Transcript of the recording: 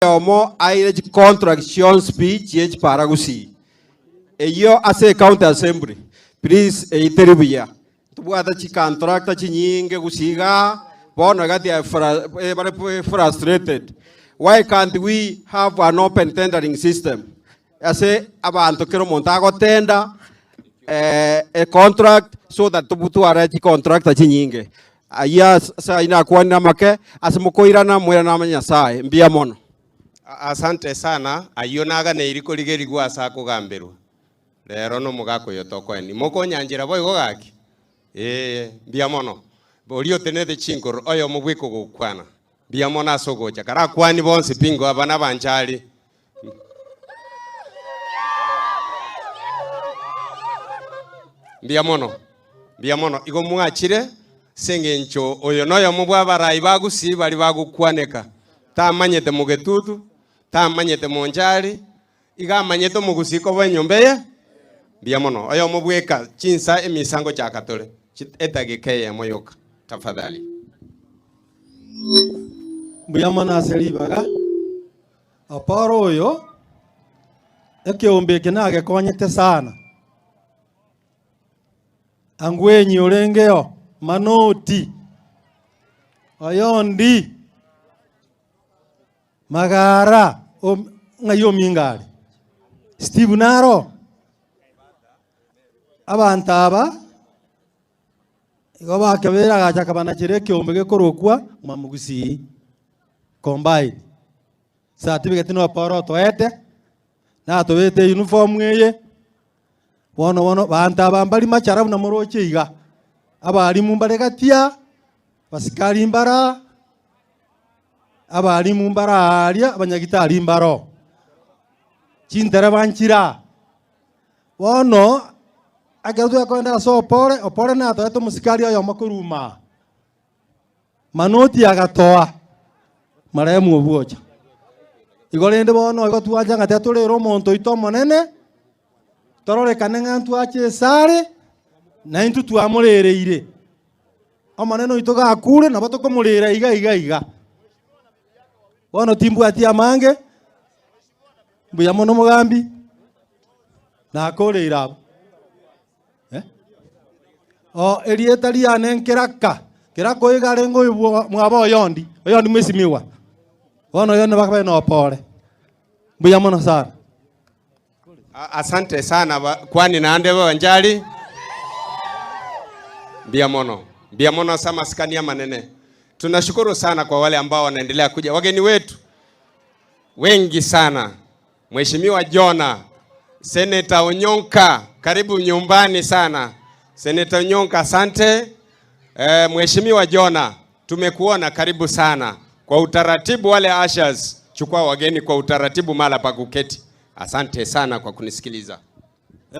Oyomo aire chicontract chionsi pi chie chipara gusii. Eyio ase ecounty assembly. Please eyio teri buya. Ntobwate chicontractor chinyinge gusii igaa, bono iga they are bare frustrated. Why can't we have an open tendering system? Ase abanto kera omonto agotenda econtract so that tobutware chicontractor chinyinge. Ayio ase ayio nakwanire amake, ase mokoirana moirane amo na Nyasae. Mbuya mono. Asante sana, ayio naganeiri korigerigwa ase akogamberwa. Rero nomogaka oyo tokoeni. Mokonyanchera boigo gaki? Ee, mbuya mono. Oria otenenete chinkoro, oyomo bweka ogokwana. Mbuya mono ase ogocha. Karakwani bonsi pi ingo aba nabanchari. Mbuya mono, mbuya mono. Igo mwachire ase eng'encho oyo noyomo bw'abarai ba Gusii baria bagokwaneka. Tamanyete mogetutu, tamanyete monchari, iga amanyete omogusii koba enyomba eye. Mbuya mono. Oyomo bweka chinsa emisango chaka tore edagika eyemo yoka tafadhali. Mbuya mono ase ribaga. Apolo oyo, ekeombe eke nagekonyete sana. Angwenyi orengeo, Manoti, Oyondi, Magara, ng'ai ominga are? Steve naro? Abanto aba igo bakebera agacha akabanachera ekeombe gekorokwa Mwamogusii Combined. Certificate no Paul otoete, natobete uniform eye, bono bono banto aba mbari machara buna moroche iga, abalimu mbare gati aa, abasikari mbare aa, abalimu mbare aaria, abanyagitari mbare oo, chintereba nchire aa. Bono, ekero twakogenda ase opore, opore natoete omosikari oyomo korwa ime aa. Manoti agatoa marehemu obwocha. Igo rende bono igo twancha ng'a tiga torere omonto oito omonene, tororekane ng'a ntwache esare, na intwe twamorereire. Omonene oito gakure nabo tokomorera iga iga iga. Bono timbwati amange, mbuya mono omogambi, nakoreire abwo. Eh? O erieta riane nkeraka, keraka oyo iga arenge oyo mwabo oyondi, oyondi mwesimigwa. Bono oyondi bakabe nopore. Mbuya mono sana. Asante sana ba, kwani naende banchari mbuya mono mbuya mono ase amasikani amanene tunashukuru sana kwa wale ambao wanaendelea kuja wageni wetu wengi sana Mheshimiwa Jona, Senator Onyonka, karibu nyumbani sana. Senator Onyonka, asante. Eh, Mheshimiwa Jona, tumekuona, karibu sana. Kwa utaratibu wale ushers, chukua wageni kwa utaratibu mahala pa kuketi. Asante sana kwa kunisikiliza.